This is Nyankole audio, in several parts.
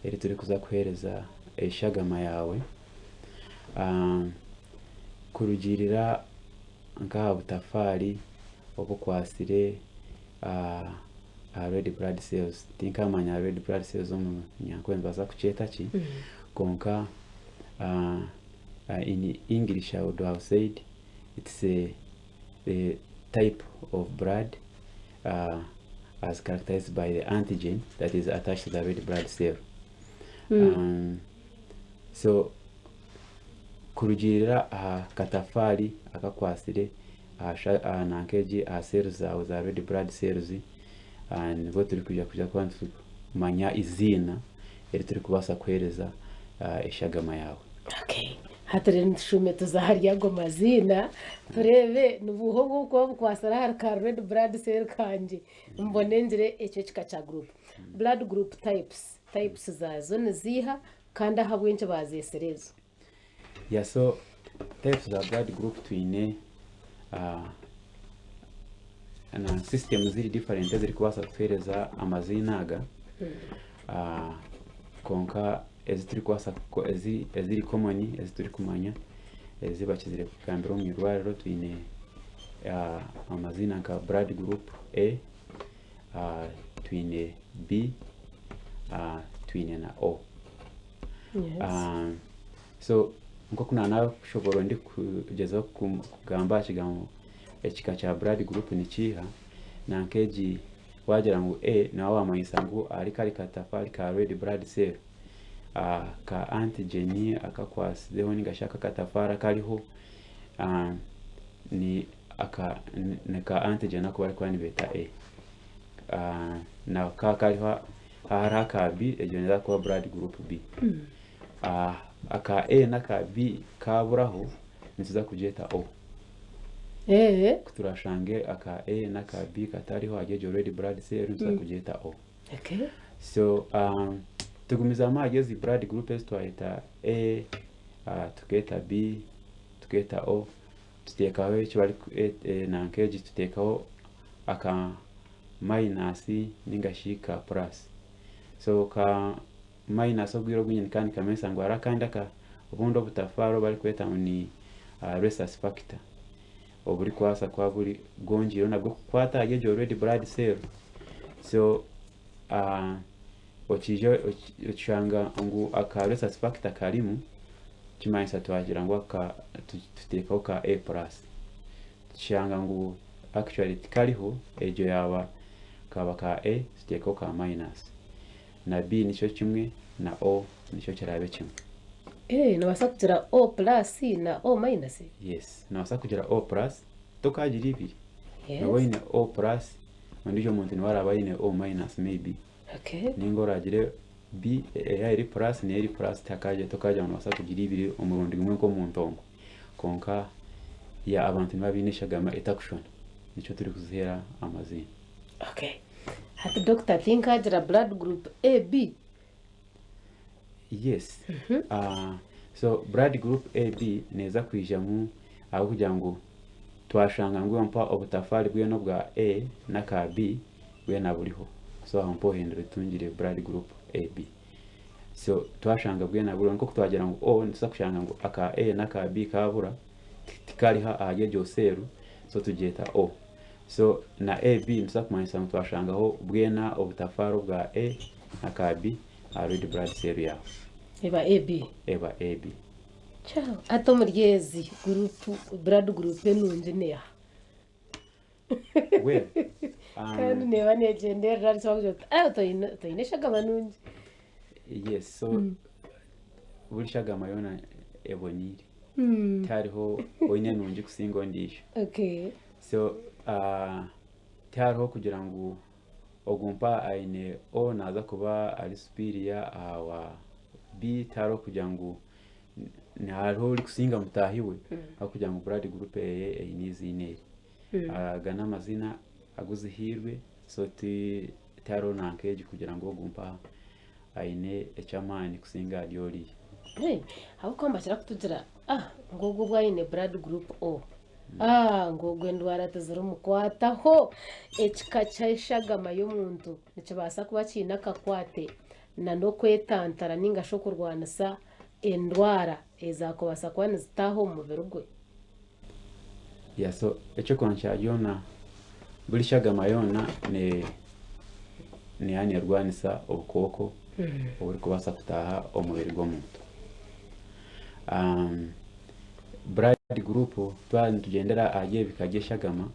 eri turikuza kuheereza eshagama yaawe. Kurugiirira nk'aha butafaari obukwatsire aha red blood cells, tinkamanya red blood cells omu runyankore nibabaasa kukyeta ki, kwonka in English I would have said it's a type of blood as characterized by the antigen that is attached to the red blood cell. So kurugiirira aha katafaari akakwatsire aha nanka egi aha cells zaawe za red blood cells nibwo turikwija kuza kuba nitumanya eiziina eri turikubaasa kuheereza eshagama yaawe. Okay. Hati rero nitushuume tuze ahari ago maziina tureebe nibuuha oburikuba bukwatsire ahari ka red blood cell kangye mbone ngire ekyo ekika kya group. Blood group types, types zaazo niziiha kandi ahabw'enki baazeetsire ezo? Yeah, so types za blood group twine na system ziri different ezirikubaasa kutuheereza amaziina aga kwonka ezi turikubaasa kuko ezi eziri common ezi turikumanya ezi bakizire kugambira omu irwariro twine amaziina nka blood group A, twine B, twine na O. So nk'oku naanashoboorora ndikugyezaho kugamba aha kigambo ekika kya blood group nikiiha, nanka egi waagira ngu A nooba waamanyisa ngu ahari kari katafaari ka red blood cell ka antigen akakwatsizeho ninga shi akatafaari akariho ni aka ni ka antigen aku barikuba nibeeta A. Na ka kariho hariho aka B egyo neeza kuba blood group B. Aka A n'aka B kaaburaho nituza kugyeta O. Ku turaashange aka A n'aka B katariho ahari egyo red blood cell nituza kugyeta O. So tugumizamu ahari ezi blood group ezi twayeta A, tukeeta B, tukeeta O, tuteekaho eki nanka egi tuteekaho aka minus ninga shi ka plus. So ka minus obwire obwingi nikaba nikamanyisa ngu hariho akandi aka obundi obutafaari obu barikweta ngu ni rhesus factor oburikubaasa kuba buri bwongiireho nabwo kukwata ahari egyo red blood cell. So okiija okishanga ngu aka rhesus factor karimu, nikimanyisa twagira ngu aka tuteekaho ka A plus. Tukishanga ngu actually tikariho, egyo yaaba kaaba ka A tuteekaho ka minus. Na B nikyo kimwe na O nikyo kiraabe kimwe. Eh, noobaasa kugira O plus na O minus? Yes, noobaasa kugira O plus, tokaagira ibiri. Yes. Nooba oine O plus, ondiijo muntu niwe araabe aine O minus maybe. Okay. Ninga oraagire B eyaaba eri plus neyo eri plus tihakaagira tokaagira ngu noobaasa kugira ibiri omurundi gumwe nk'omuntu omwe. Kwonka yeah abantu nibaba baine eshagama etakushushana nikyo turikuziheera amaziina. Okay. Hati doctor tinkaagira blood group AB? Yes. So blood group AB neeza kwijamu ahabw'okugira ngu twashanga ngu mpa obutafaari bwena obwa A n'aka B bwena buriho. So aho mpa ohendera otungire blood group AB. So twashanga bwena buriho nk'oku twagira ngu O nituza kushanga ngu aka A n'aka B kaabura tikariho ahari egyo seeru so tugyeta O. So na AB nituza kumanyisa ngu twashangaho bwena obutafaari obwa A n'aka B aha red blood cell yaawe. Eba AB. Eba AB. Kya, hati omuri ezi group, blood group enungi neeha? Well, Kandi neeba neegyenderera ahari kibakugira oti ah toine toine eshagama nungi. Yes, so buri shagama yoona eboniire. Tihariho oine nungi kusinga ondiijo. Okay. So tihariho kugira ngu ogu mpa aine O naaza kuba ari superior aha wa B, tihariho kugira ngu hariho orikusinga mutaahi we ahabw'okugira ngu blood group eye eine eiziina eri. Aga n'amaziina agu zihairwe so tihariho nanka egi kugira ngu ogu mpa aine eky'amaani kusinga ahari oriya. Ahabw'okuba nibakira kutugira ah ngu ogu obu aine blood group O, ah ngu ogu endwara tizirimukwataho. Ekika ky'eshagama y'omuntu nikibaasa kuba kiine akakwate. na n'okwetantara ninga shi okurwanisa endwara ezaakubaasa kuba nizitaaha omu mubiri gwe. Yeah, so eky'okubanza kya byona, buri shagama yoona ne neeba neerwanisa obukooko oburikubaasa kutaaha omu mubiri gw'omuntu. Blood group twaba nitugyendera ahari ebika by'eshagama,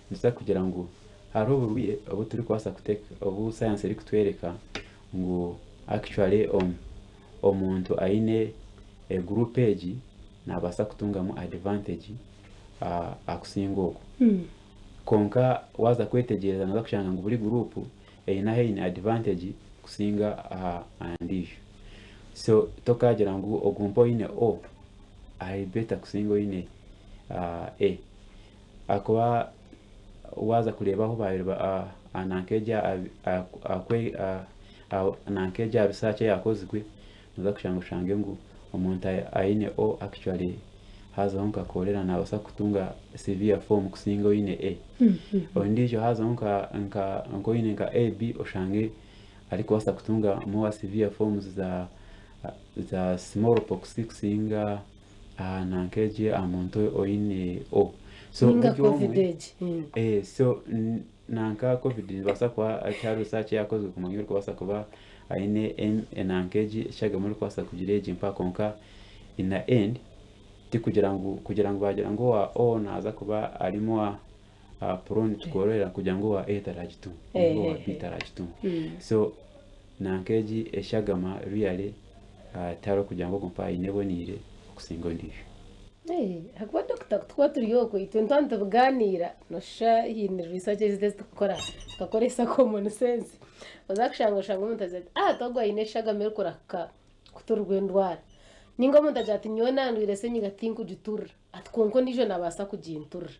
nituza kugira ngu hariho oburwaire obu turikubaasa obu sayansi erikutworeka ngu actually omuntu aine guruupu egi naabaasa kutungamu advantage akusinga ogwo. Kwonka waaza kwetegyereza nooza kushanga ngu buri guruupu eine ahu eine advantage kusinga aha ndiijo. So tokaagira ngu ogu mpa oine O ari better kusinga oine A. Ahakuba waaza kureeba ahu baabaire nanka egyo aha research eyaakozirwe, nooza kushanga oshange ngu omuntu aine O actually haazaho nka cholera naabaasa kutunga severe form kusinga oine A. Ondiijo haazaho nk'oine nka AB oshange arikubaasa kutunga more severe forms za small pox kusinga nanka egi aha muntu oine O. So Ninga buri omwe covid egi. So nanka covid nibaasa kuba hariho research eyakozirwe kumanya orikubaasa kuba aine nanka egi eshagama erikubaasa kugira egi mpaha kwonka in the end tikugira ngu kugira ngu baagira ngu owa O naaza kuba ari more prone to cholera kugira ngu owa A taragitunga ninga owa B taragitunga. So nanka egi eshagama really tihariho kugira ngu ogu mpaha aine eboniire okusinga ondiijo. Ahakuba dokita ku turikuba turi okwo itwe nituba nitubigaaniira nooshusha haine research ezi turikukora tukakoresa common sense oza kushanga oshanga omuntu agira ati ah ogwo aine eshagama erikurahuka kuturwa endwara ninga omuntu agira ati nyowe nandwire senyiga tinkugiturira ati kwonka ondiijo nabaasa kuginturira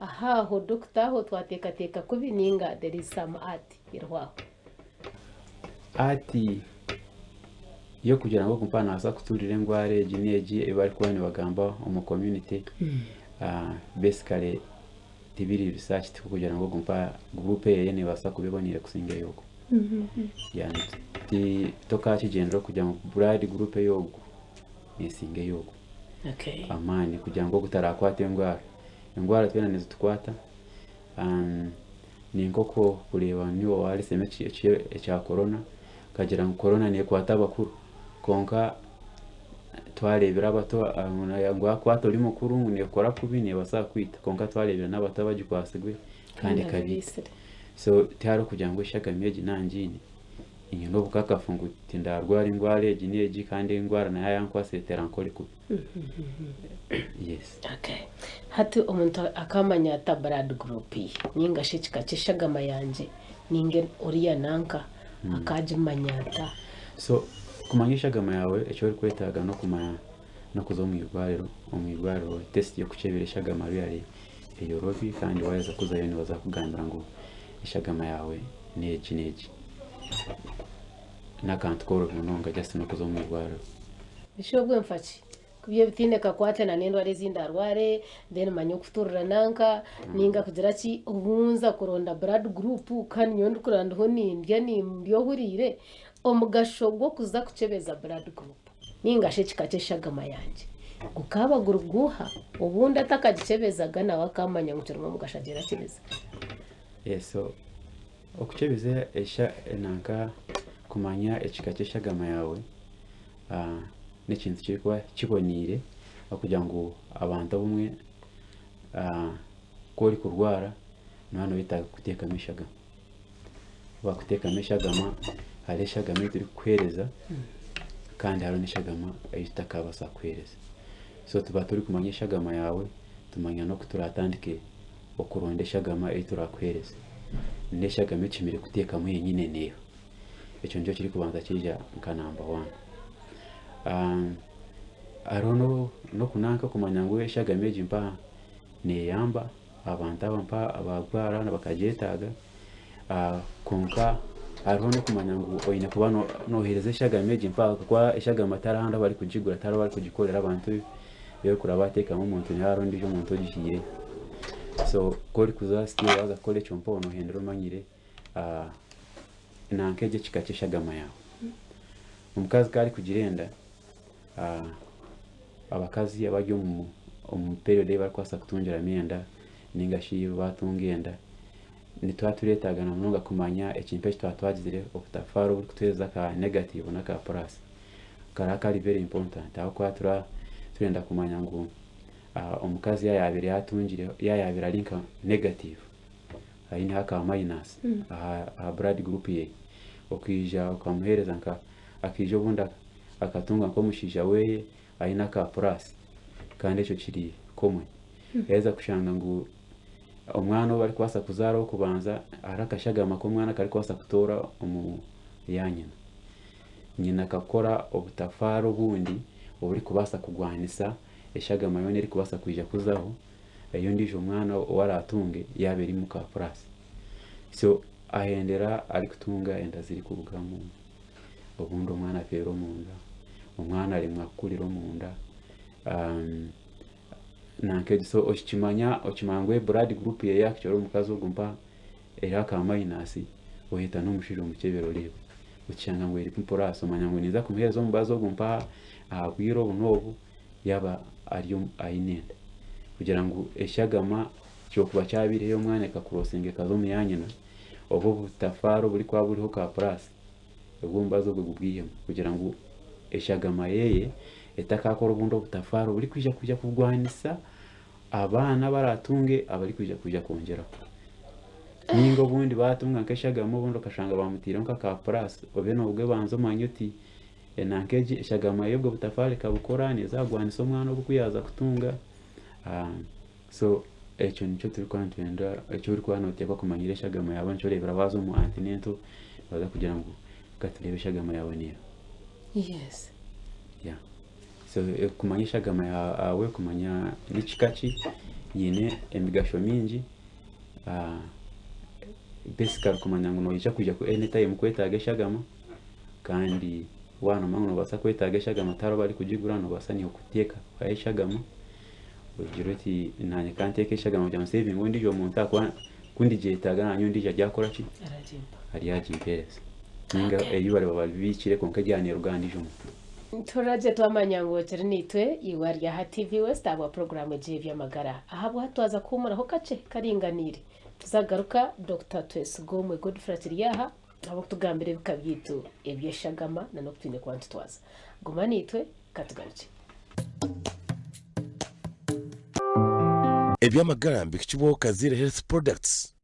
aho aho dokita aho twateekateeka kubi ninga there is some art eriho aho. Art y'okugira ngu ogu mpaha naabaasa kuturira endwara egi n'egi ei barikuba nibagamba omu community basically tibiri research tikugira ngu ogu mpaha group eye neebaasa kuba eboneire kusinga ey'ogu. Tokakigyendera kugira ngu blood group ey'ogu neesinga ey'ogu amaani kugira ngu ogu tarakwata endwara. Endwara twena nizitukwata. Ni nk'okureeba niiwe waaresemu ekya korona okagira ngu korona neekwata abakuru kwonka twareebire abato ngu yaakukwata ori mukuru ngu neekukora kubi neebaasa kukwita kwonka twareebire n'abato abagikwatsirwe kandi ekabaita. So tihariho kugira ngu eshagama egi naangiine, nyine obukakafu ngu tindaarwara endwara egi n'egi kandi endwara nayo yaankwasire terankore kubi. Yes. Okay. Hati omuntu akamanya ata blood group ye ninga shi ekika ky'eshagama yangye ninga oriya nanka akagimanya ata? So kumanya eshagama yaawe eki orikwetaaga n'okumanya n'okuza omu irwariro, omu irwariro test y'okukyebera eshagama really eyorobi kandi waaheza kuzayo nibaza kukugambira ngu eshagama yaawe n'egi n'egi. N'akantu koorobi munonga just n'okuza omu irwariro. Eshi obwe nfa ki? Ku byo bitaine kakwate na n'endwara ezi ndarware, then manye okuturira nanka, ninga kugira ki, obu nza kuronda blood group kandi nyowe ndikureba ndiho nindya ndi ohuriire, omugasho gw'okuza kukyebeza blood group ninga shi ekika ky'eshagama yangye gukaaba guri guuha? Obundi atakagikyebezaga nawe akaamanya ngu kirimu omugasho agyende akyebeze. Yes, so okukyebeza esha nanka kumanya ekika ky'eshagama yaawe n'ekintu kirikuba kiboneire ahabw'okugira ngu abantu abamwe ku orikurwara nooba nooyetaaga kuteekamu eshagama. Ku bakuteekamu eshagama, hariho eshagama ei turikukuheereza kandi hariho n'eshagama ei tutakabaasa kukuheereza. So tuba turikumanya eshagama yaawe, tumanya n'oku turatandike okuronda eshagama ei turakuheereze. N'eshagama ekimire kuteekamu yenyine neeha. Ekyo nikyo kirikubanza kyaija nka namba waani. Hariho n'okunanka kumanya ngu eshagama egi mpaha neeyamba abantu aba mpaha abarwara bakagyetaaga kwonka hariho n'okumanya ngu oine kuba nooheereza eshagama egi mpaha ahabw'okuba eshagama tihariho ahandi ahu barikugigura tihariho ahu barikugikorera abantu ei orikuraba wateekamu omuntu niho hariho ondiijo omuntu ogihiireyo. So ku orikuza still waaza kukora ekyo mpaho noohendera omanyire nanka egyo ekika ky'eshagama yaawe. Omukazi ku arikugira enda, abakazi abari omu period ei barikubaasa kutungiramu enda ninga shi baatunga enda, nituba tureetaaga na munonga kumanya ekintu eki twaba twagizire obutafaari oburikutuheereza aka negative n'aka plus. Karaba kari very important ahabw'okuba turaba turenda kumanya ngu omukazi yaaba yaabaire yaatungire, yaaba yaabaire ari nka negative aineho aka minus aha blood group ye, okaija okamuheereza nka, akaija obundi akatunga nk'omushaija weye aine aka plus kandi ekyo kiri common. Yaheza kushanga ngu omwana ou barikubaasa kuzaara ow'okubanza hariho akashagama k'omwana akarikubaasa kutoora omu ya nyina. Nyina akakora obutafaari obundi oburikubaasa kurwanisa eshagama yoona erikubaasa kwija kuzaho ey'ondiijo mwana ou araatunge yaaba erimu ka plus. So ahendera arikutunga enda zirikurugamu, obundi omwana afeera omunda, omwana aremwa kukurira omunda, nanka so okimanya okimanya ngu blood group ye yaakukira omukazi ogu mpaha eriho aka minus, oyeta n'omushaija omukyebere oreebe, okishanga ngu erimu plus omanya ngu ninza kumuheereza omubazi ogu mpaha aha bwire obu n'obu yaaba ari aine enda kugira ngu eshagama kyokuba kyabaireho omwana ekakurosinga ekaza omu ya nyina, obwo obutafaari oburikuba buriho ka plus obwo omubazi ogwo gubwihemu kugira ngu eshagama yeye etakakora obundi obutafaari oburikwija kwija kurwanisa abaana abaratunge abarikwija kwija kwongyeraho. Ninga obundi batunga nk'eshagama obundi okashanga bamuteireho nk'aka plus obe nobwe banza omanye oti Enanka egi eshagama y'obwo butafaari ekabukora neeza kugwanisa omwana ogu ku yaaza kutunga. So ekyo nikyo turikuba nitwenda, eki orikuba nooteekwa kumanyira eshagama yaawe nikyo oreebera waaza omu antenatal nibaza kugira ngu ka tureebe eshagama yaawe neeha. Yes. Yeah. So kumanya eshagama yaawe, kumanya n'ekika ki, biine emigasho mingi. Basically kumanya ngu noija kwija anytime kwetaaga eshagama. Kandi waaba noomanya ngu noobaasa kwetaaga eshagama tihariho abarikugigura noobaasa naiwe kuteekaho eshagama ogire oti naanye ka nteeke eshagama kugira ngu nsevinge ondiijo muntu ahakuba ku ndigyetaaga naanye ondiijo aryakora ki? Aryagimpeereza. Nainga ei bariba babiikire kwonka eryaaba neeruga aha ndiijo muntu. Turagye twamanya ngu okiri naitwe iwe ari aha TV West ahabwa puroguraamu egi ey'eby'amagara. Ahabwa twaza kuhuumuraho kakye karinganiire. Tuza kugaruka Dokita Twesigomwe Godfrey akiri aha. Ahabw'okutugambira ebika byaitu eby'eshagama na n'oku twine kuba nitutwaza. Guma naitwe, ka tugarukye. Eby'amagara mbihikibwaho Kaziire Health Products.